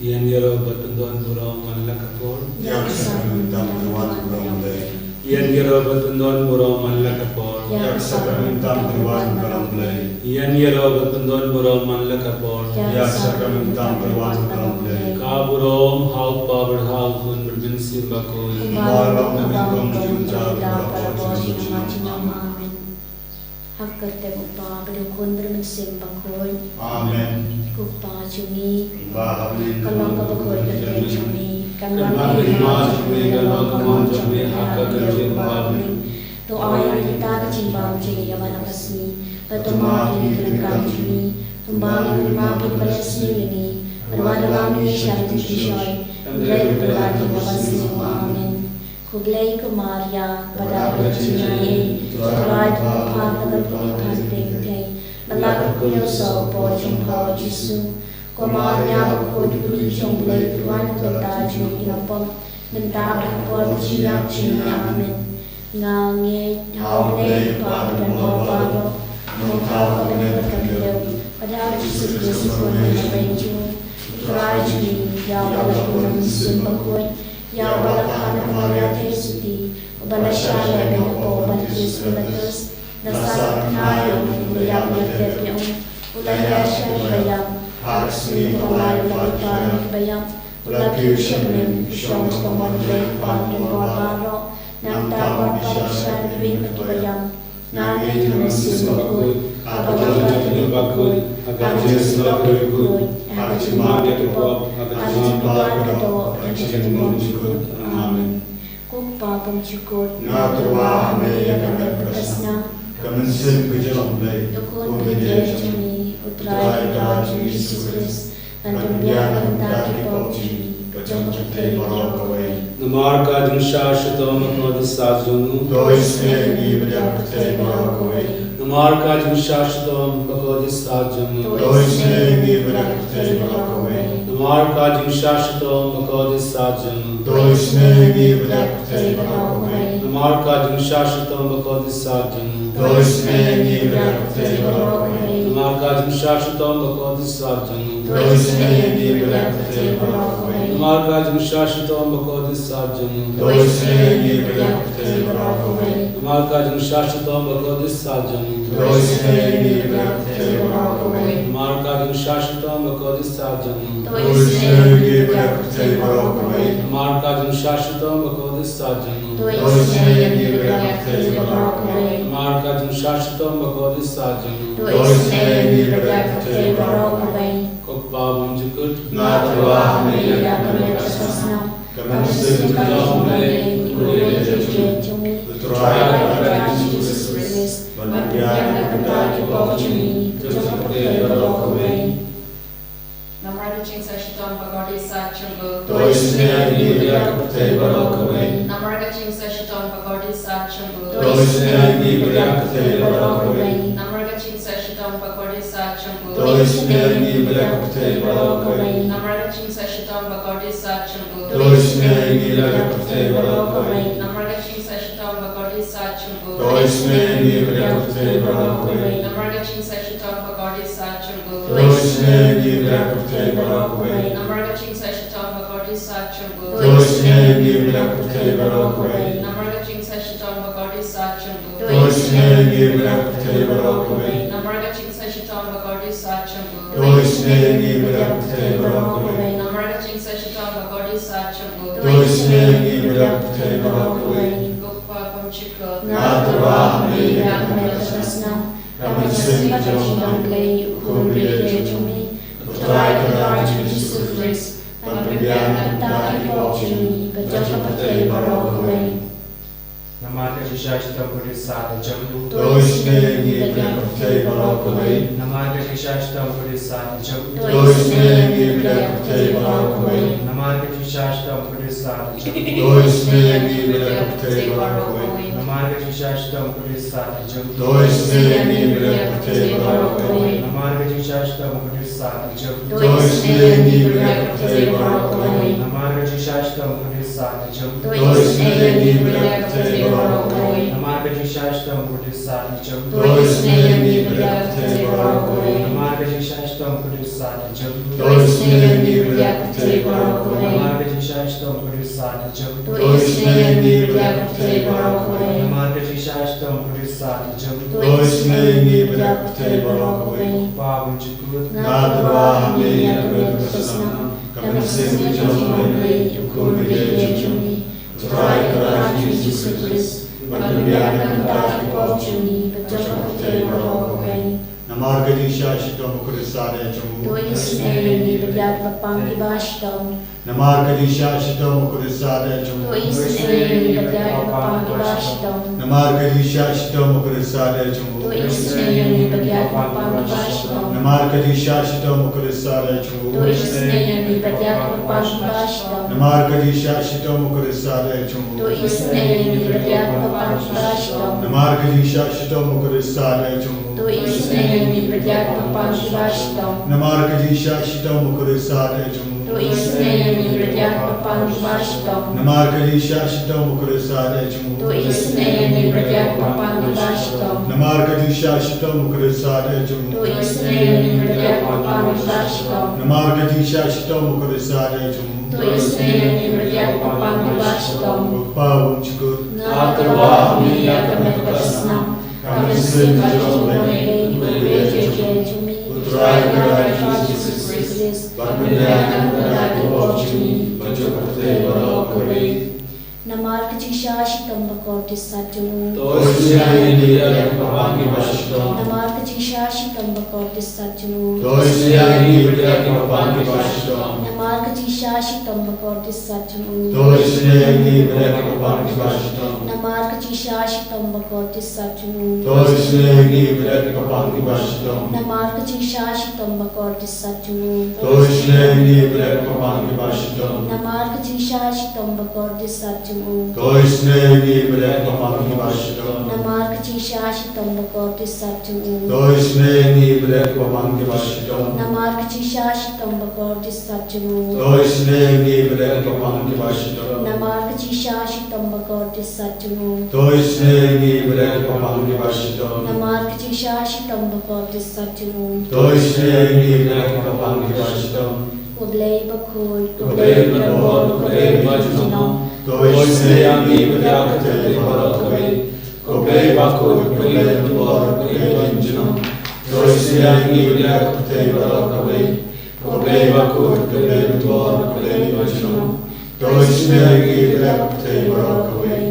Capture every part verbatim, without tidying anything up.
Ïa ngi ruh ban pyndon burom man la ka por. Ïa ka sakramen tam kyrwan ka long Blei. Ïa ngi ruh ban pyndon burom man la ka por. Ïa ka sakramen tam kyrwan ka long Blei. Ïa ngi ruh ban pyndon burom man la ka por. Ïa ka sakramen tam kyrwan ka long Blei. Ka burom ha u Kpa bad ha u Khun bad Mynsiem Bakhuid. Kumba long mynta bad ha ka por jong ngi. Ha ka kyrteng u Kpa bad u Khun bad u Mynsiem Bakhuid. Amen. Ko Kpa jong ngi. Ba ha bneng, ka long kaba khuid ka kyrteng jong me. Kan wan ka hima jong me, kan long ka mon jong me ha ka kyrteng ba ha bneng. To ai ïa ngi mynta ka jingbam jong ngi ïa kane ka sngi. Bad to map ïa ngi ki lyngkar jong ngi, kumba ngi map ïa kiba leh sniew ïa ngi. Bad wat la map ïa ngi sha ka jingpynshoi, hynrei to pynlait ïa ngi na ka bymjukut. Amen. Khublei ko Maria, ba dap ka jingaiei, U Trai u don bad pha, pha ïa ki kynthei, bad la kyrkhu ïa u soh u por jong pha u Jisu. Ko Maria bakhuid, ko Kpa jong U Blei, to wan na ka bynta jong ngi kiba pop, mynta bad ha ka por jingïap jong ngi. Amen. Nga ngeit ha U Blei Kpa Kynrad baroh, Nongthaw ka bneng bad ka khyndew, bad ha U Jisu Khrist u khun jong U Trai jong ngi, ïa uba la pynlong da U Mynsiem Bakhuid, ïa uba la khot da ka Maria Theisotti, uba la shah leh beiñ hapoh u Pontius Pilatus, la sahtnga ïa u, u la ïap, u la tep ïa u, u la ïaishah ïa kiba ïap, ha ka sngi kaba lai u la kyrpad na kiba ïap, u la kiew sha bneng, u shong sha ka mon U Blei Kpa Kynrad baroh, nangta un wan pynshai ïa kiwei na kiba ïap. Nga ngeit ha U Mynsiem Bakhuid, ha ka dohnud bakhuid, ha ka jingshlur bakhuid, ha ka jingmap ïa ki pop, ha ka jingpynbna ka doh, ha ka jinglong jukut. Amen. Ko Kpa bymjukut, nga tyrwa ha me ïa ka met ka snam, ka mynsiem ka jong U Blei, U Khun bakhraw jong ngi, U Trai ka jong ngi U Jisu Khrist, ngan pynbiang na ka bynta ki pop jong ngi bad jong ka pyrthei baroh kawei. Namar ka jingshah shitom bakordit sah jong u, to isynei ïa ngi bad ïa ka pyrthei baroh kawei. Namar ka jingshah shitom bakordit sah jong u, to isynei ïa ngi bad ïa ka pyrthei baroh kawei. Namar ka jingshah shitom bakordit sah jong u, to isynei ïa ngi bad ïa ka pyrthei baroh kawei. Namar ka jingshah shitom bakordit sah jong u, to isynei ïa ngi bad ïa ka pyrthei baroh kawei. Namar ka jingshah shitom bakordit sah jong u, to isynei ïa ngi bad ïa ka pyrthei baroh kawei. Namar ka jingshah shitom bakordit sah jong u, to isynei ïa ngi bad ïa ka pyrthei baroh kawei. Namar ka jingshah shitom bakordit sah jong u, to isynei ïa ngi bad ïa ka pyrthei baroh kawei. Namar ka jingshah shitom bakordit sah jong u, to isynei ïa ngi bad ïa ka pyrthei baroh kawei. Namar ka jingshah shitom bakordit sah jong u, to isynei ïa ngi bad ïa ka pyrthei baroh kawei. Namar ka jingshah shitom bakordit sah jong u, to isynei ïa ngi bad ïa ka pyrthei baroh kawei. Ko Kpa bymjukut, nga tyrwa ha me ïa ka met ka snam, ka mynsiem ka jong U Blei, U Khun bakhraw jong ngi, U Trai ka jong ngi U Jisu Khrist, ban pynbiang na ka bynta ki pop jong ngi bad jong ka pyrthei baroh kawei. Namar ka jingshah shitom bakordit sah jong u, to isynei ïa ngi bad ïa ka pyrthei baroh kawei. Namar ka jingshah shitom bakordit sah jong u, to isynei ïa ngi bad ïa ka pyrthei baroh kawei. Namar ka jingshah shitom bakordit sah jong u, to isynei ïa ngi bad ïa ka pyrthei baroh kawei. Namar ka jingshah shitom bakordit sah jong u, to isynei ïa ngi bad ïa ka pyrthei baroh kawei. Namar ka jingshah shitom bakordit sah jong u, to isynei ïa ngi bad ïa ka pyrthei baroh kawei. Namar ka jingshah shitom bakordit sah jong u, to isynei ïa ngi bad ïa ka pyrthei baroh kawei. Namar ka jingshah shitom bakordit sah jong u, to isynei ïa ngi bad ïa ka pyrthei baroh kawei. Namar ka jingshah shitom bakordit sah jong u, to isynei ïa ngi bad ïa ka pyrthei baroh kawei. Namar ka jingshah shitom bakordit sah jong u, to isynei ïa ngi bad ïa ka pyrthei baroh kawei. Namar ka jingshah shitom bakordit sah jong u, to isynei ïa ngi bad ïa ka pyrthei baroh kawei. Ko Kpa bymjukut, nga tyrwa ha me ïa ka met ka snam, ka mynsiem ka jong U Blei, U Khun bakhraw jong ngi, U Trai ka jong ngi U Jisu Khrist, ban pynbiang na ka bynta ki pop jong ngi bad jong ka pyrthei baroh kawei. Namar ka jingshah shitom bakordit sah jong u, to isynei ïa ngi bad ïa ka pyrthei baroh kawei. Namar ka jingshah shitom bakordit sah jong u, to isynei ïa ngi bad ïa ka pyrthei baroh kawei. Namar ka jingshah shitom bakordit sah jong u, to isynei ïa ngi bad ïa ka pyrthei baroh kawei. Namar ka jingshah shitom bakordit sah jong u, to isynei ïa ngi bad ïa ka pyrthei baroh kawei. Namar ka jingshah shitom bakordit sah jong u, to isynei ïa ngi bad ïa ka pyrthei baroh kawei. Namar ka jingshah shitom bakordit sah jong u, to isynei ïa ngi bad ïa ka pyrthei baroh kawei. Namar ka jingshah shitom bakordit sah jong u, to isynei ïa ngi bad ïa ka pyrthei baroh kawei. Namar ka jingshah shitom bakordit Khrist sa da jong u. To isynei ïa ngi bad ïa ka pyrthei baroh kawei. Namar ka jingshah shitom u Khrist sa da jong u. To isynei ïa ngi bad ïa ka pyrthei baroh kawei. Namar ka jingshah shitom u Khrist sa da jong u. To isynei ïa ngi bad ïa ka pyrthei baroh kawei. Kpa bymjukut. Nga tyrwa ha me ïa ka met ka snam, ka mynsiem ka jong U Blei, U Khun babieit jong ngi, U Trai Kynrad Jisu Khrist, ban pynbiang na ka bynta ki pop jong ngi bad jong ka pyrthei baroh kawei. Namar ka jingshah shitom u Khrist sa da jong u. To isynei ïa ngi bad ïa ki bapang kiba shitom. Namar ka jingshah shitom u Khrist sa da jong u. To isynei ïa ngi bad ïa ki bapang kiba shitom. Namar ka jingshah shitom u Khrist sa da jong u. To isynei ïa ngi bad ïa ki bapang kiba shitom. Namar ka jingshah shitom u Khrist sa da jong u. To isynei ïa ngi bad ïa ki bapang kiba shitom. Namar ka jingshah shitom u Khrist sa da jong u. To isynei ïa ngi bad ïa ki bapang kiba shitom. Namar ka jingshah shitom u Khrist sa da jong u. To isynei ïa ngi bad ïa ki bapang kiba shitom. Namar ka jingshah shitom u Khrist sa da jong u. To isynei ïa ngi bad ïa ki bapang kiba shitom. Namar ka jingshah shitom u Khrist sa da jong u. To isynei ïa ngi bad ïa ki bapang kiba shitom. Namar ka jingshah shitom u Khrist sa da jong u. To isynei ïa ngi bad ïa ki bapang kiba shitom. Namar ka jingshah shitom u Khrist sa da jong u. To isynei ïa ngi bad ïa ki bapang kiba shitom. Kpa bymjukut. Nga tyrwa ha me ïa ka met ka snam, ka mynsiem ka jong U Blei, U Blei jong ngi, U Trai Kynrad Jisu Khrist, ban pynbiang na ka bynta ki pop jong ngi bad jong ka pyrthei baroh kawei. Namar ka jingshah shitom bakordit sa jong u. To isynei ïa ngi bad ïa ki bapang kiba shitom. Namar ka jingshah shitom bakordit sa jong u. To isynei ïa ngi bad ïa ki bapang kiba shitom. Namar ka jingshah shitom bakordit sa jong u. To isynei ïa ngi bad ïa ki bapang kiba shitom. Namar ka jingshah shitom bakordit sa jong u. To isynei ïa ngi bad ïa ki bapang kiba shitom. Namar ka jingshah shitom bakordit sa jong u. To isynei ïa ngi bad ïa ki bapang kiba shitom. Namar ka jingshah shitom bakordit sa jong u. To isynei ïa ngi bad ïa ki bapang kiba shitom. Namar ka jingshah shitom bakordit sa jong u. To isynei ïa ngi bad ïa ki bapang kiba shitom. Namar ka jingshah shitom bakordit sa jong u. To isynei ïa ngi bad ïa ki bapang kiba shitom. Namar ka jingshah shitom bakordit sa jong u. To isynei ïa ngi bad ïa ki bapang kiba shitom. Namar ka jingshah shitom bakordit sa jong u. To isynei ïa ngi bad ïa ki bapang kiba shitom. Ko Blei bakhuid, ko Blei badonbor, ko Blei bajynjynong. To isynei ïa ngi bad ïa ka pyrthei baroh kawei. Ko Blei bakhuid, ko Blei badonbor, ko Blei bajynjynong. To isynei ïa ngi bad ïa ka pyrthei baroh kawei. Ko Blei bakhuid, ko Blei badonbor, ko Blei bajynjynong. To isynei ïa ngi bad ïa ka pyrthei baroh kawei.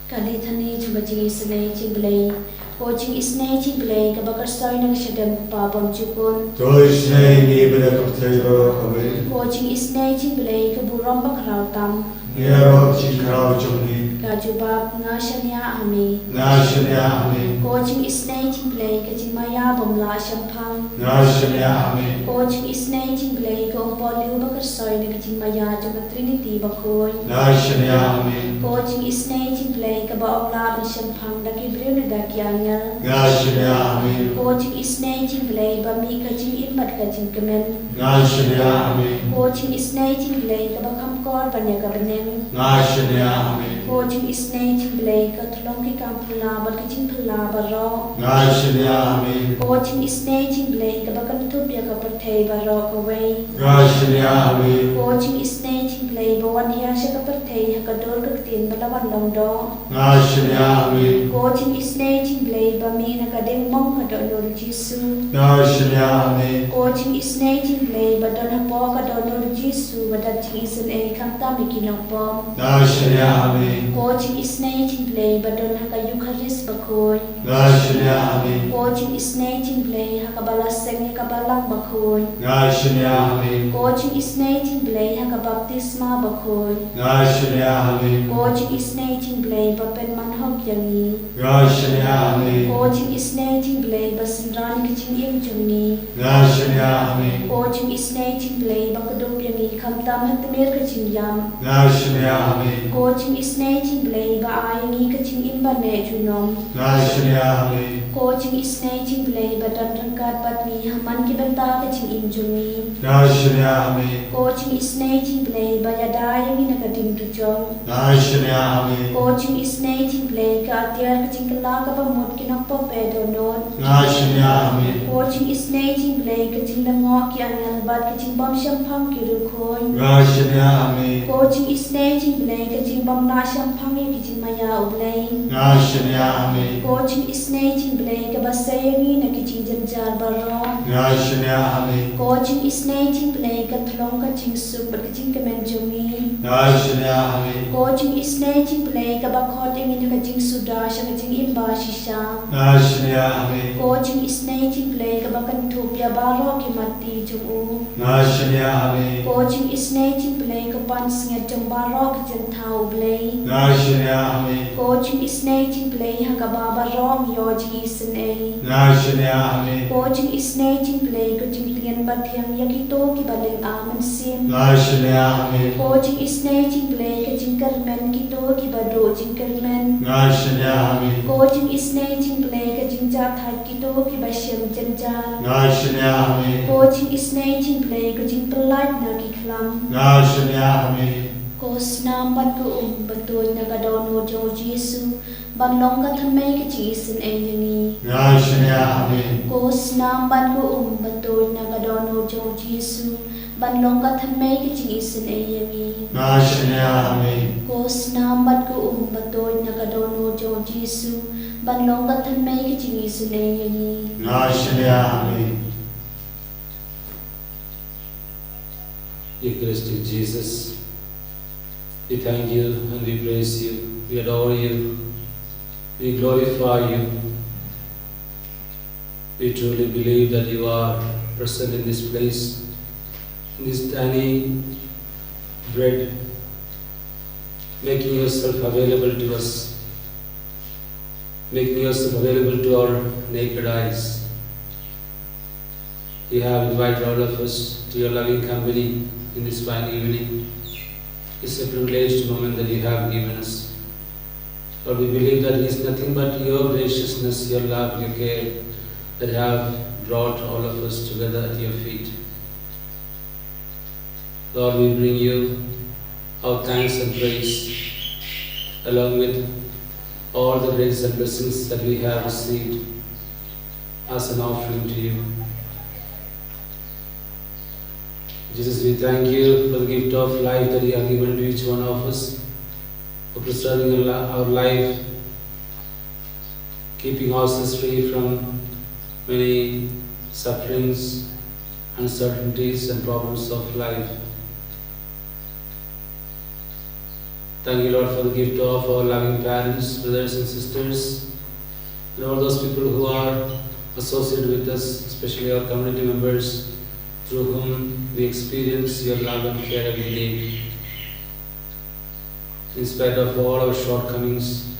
Ka Lithani jong ka jingisynei jong U Blei. Ko jingisynei jong U Blei kaba kyrsoi na ka shadem Kpa bymjukut. To isynei ïa ngi bad ïa ka pyrthei baroh kawei. Ko jingisynei jong U Blei ka burom bakhraw tam. Ïaroh jingkhraw jong ngi. Ka jubab: Nga shaniah ha me. Nga shaniah ha me. Ko jingisynei jong U Blei ka jingmaïa bym lah shemphang. Nga shaniah ha me. Ko jingisynei jong U Blei ka umpohliew ba kyrsoi na ka jingmaïa jong ka Trinity bakhuid. Nga shaniah ha me. Ko jingisynei jong U Blei kaba ym lah ban shemphang da ki briew ne da ki angel. Nga shaniah ha me. Ko jingisynei jong U Blei ba mih ka jingim bad ka jingkmen. Nga shaniah ha me. Ko jingisynei jong U Blei kaba kham kor ban ïa ka bneng. Nga shaniah ha me. Ko jingisynei jong U Blei ka thlong ki kam phylla bad ki jingphylla baroh. Nga shaniah ha me. Ko jingisynei jong U Blei kaba kynthup ïa ka pyrthei baroh kawei. Nga shaniah ha me. Ko jingisynei jong U Blei ba wan hiar sha ka pyrthei ha ka dur ka ktien ba la wan long doh. Nga shaniah ha me. Ko jingisynei jong U Blei ba mih na ka diengmong ka dohnud U Jisu. Nga shaniah ha me. Ko jingisynei jong U Blei ba don hapoh ka dohnud U Jisu ba dap jingisynei khamtam ïa ki nongpop. Nga shaniah ha me. Ko jingisynei jong U Blei ba don ha ka Eukharist bakhuid. Nga shaniah ha me. Ko jingisynei jong U Blei ha kaba la seng ïa ka balang bakhuid. Nga shaniah ha me. Ko jingisynei jong U Blei ha ka baptisma bakhuid. Nga shaniah ha me. Ko jingisynei jong U Blei ba pynman hok ïa ngi. Nga shaniah ha me. Ko jingisynei jong U Blei ba synran ïa ka jingim jong ngi. Nga shaniah ha me. Ko jingisynei jong U Blei ba kdup ïa ngi khamtam ha tmier ka jingïap. Nga shaniah ha me. Ko jingisynei jong U Blei ba ai ïa ngi ka jingim ba neh junom. Nga shaniah ha me. Ko jingisynei jong U Blei ba don ryngkat bad ngi ha man ki bynta ka jingim jong ngi. Nga shaniah ha me. Ko Ko jingisynei jong U Blei ba ïada ïa ngi na ka ding dujok. Nga shaniah ha me. Ko jingisynei jong U Blei ka atiar ka jingkylla kaba mut ki nongpop ba dohnud. Nga shaniah ha me. Ko jingisynei jong U Blei ka jinglyngngoh ki angel bad ka jingbym shemphang ki riewkhuid. Nga shaniah ha me. Ko jingisynei jong U Blei ka jingbym lah shemphang ïa ki jingmaïa U Blei. Nga shaniah ha me. Ko jingisynei jong U Blei kaba sei ïa ngi na ki jingjynjar baroh. Nga shaniah ha me. Ko jingisynei jong U Blei ka thlong ka jingsuk bad ka jingkmen jong ngi. Nga shaniah ha me. Ko jingisynei jong U Blei kaba khot ïa ngi na ka jingsuda sha ka jingim ba shisha. Nga shaniah ha me. Ko jingisynei jong U Blei kaba kynthup ïa baroh ki matti jong u. Nga shaniah ha me. Ko jingisynei jong U Blei ka pansngiat jong baroh ki jingthaw U Blei. Nga shaniah ha me. Ko jingisynei jong U Blei ha kaba baroh ngi ïoh jingisynei. Nga shaniah ha me. Ko jingisynei jong U Blei ka jingtngen bathiang ïa kito kiba lyngngoh mynsiem. Nga shaniah ha me. Ko jingisynei jong U Blei ka jingkyrmen kito kiba duh jingkyrmen. Nga shaniah ha me. Ko jingisynei jong U Blei ka jingjahthait kito kiba shem jynjar. Nga shaniah ha me. Ko jingisynei jong U Blei ka jingpyllait na ki khlam. Nga shaniah ha me. Ko snam bad ko um ba tuid na ka dohnud jong U Jisu ban long ka thymmei ka jingisynei ïa ngi. Nga shaniah ha me. Ko snam bad ko um ba tuid na ka dohnud jong U Jisu ban long ka thymmei ka jingisynei ïa ngi. Nga shaniah ha me. Ko snam bad ko um ba tuid na ka dohnud jong U Jisu ban long ka thymmei ka jingisynei ïa ngi. Nga shaniah ha me. Eucharistic Jesus, we thank you and we praise you. We adore you. We glorify you. We truly believe that you are present in this place, in this tiny bread, making yourself available to us, making yourself available to our naked eyes. You have invited all of us to your loving company in this fine evening. It's a privileged moment that you have given us. Lord, we believe that it is nothing but your graciousness, your love, your care that have brought all of us together at your feet. Lord, we bring you our thanks and praise, along with all the graces and blessings that we have received as an offering to you. Jesus, we thank you for the gift of life that you have given to each one of us, for preserving our li-, our life, keeping ourselves free from many sufferings, uncertainties, and problems of life. Thank you, Lord, for the gift of our loving parents, brothers and sisters, and all those people who are associated with us, especially our community members, through whom we experience your love and care every day. In spite of all our shortcomings,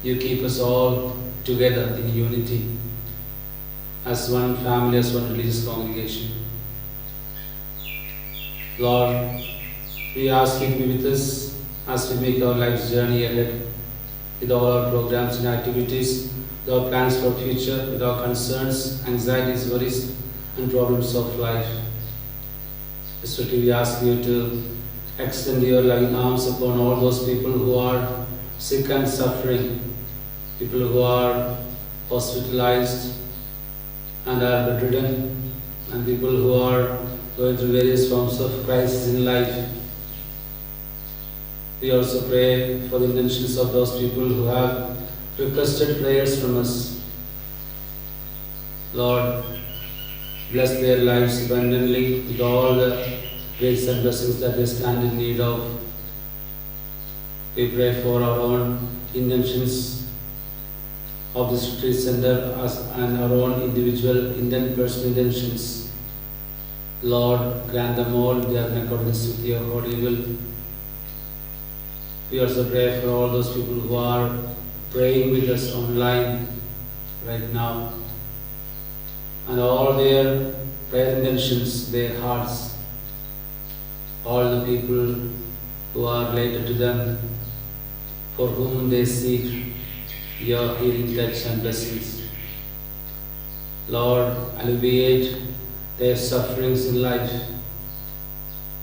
you keep us all together in unity as one family, as one religious congregation. Lord, we ask you to be with us as we make our life's journey ahead, with all our programs and activities, with our plans for future, with our concerns, anxieties, worries, and problems of life. Especially, we ask you to extend your loving arms upon all those people who are sick and suffering, people who are hospitalized and are bedridden, and people who are going through various forms of crisis in life. We also pray for the intentions of those people who have requested prayers from us. Lord, bless their lives abundantly with all the graces and blessings that they stand in need of. We pray for our own intentions of this retreat center as, and our own individual inten-, personal intentions. Lord, grant them all in accordance with your holy will. We also pray for all those people who are praying with us online right now, and all their prayer intentions, their hearts, all the people who are related to them, for whom they seek your healing touch and blessings. Lord, alleviate their sufferings in life.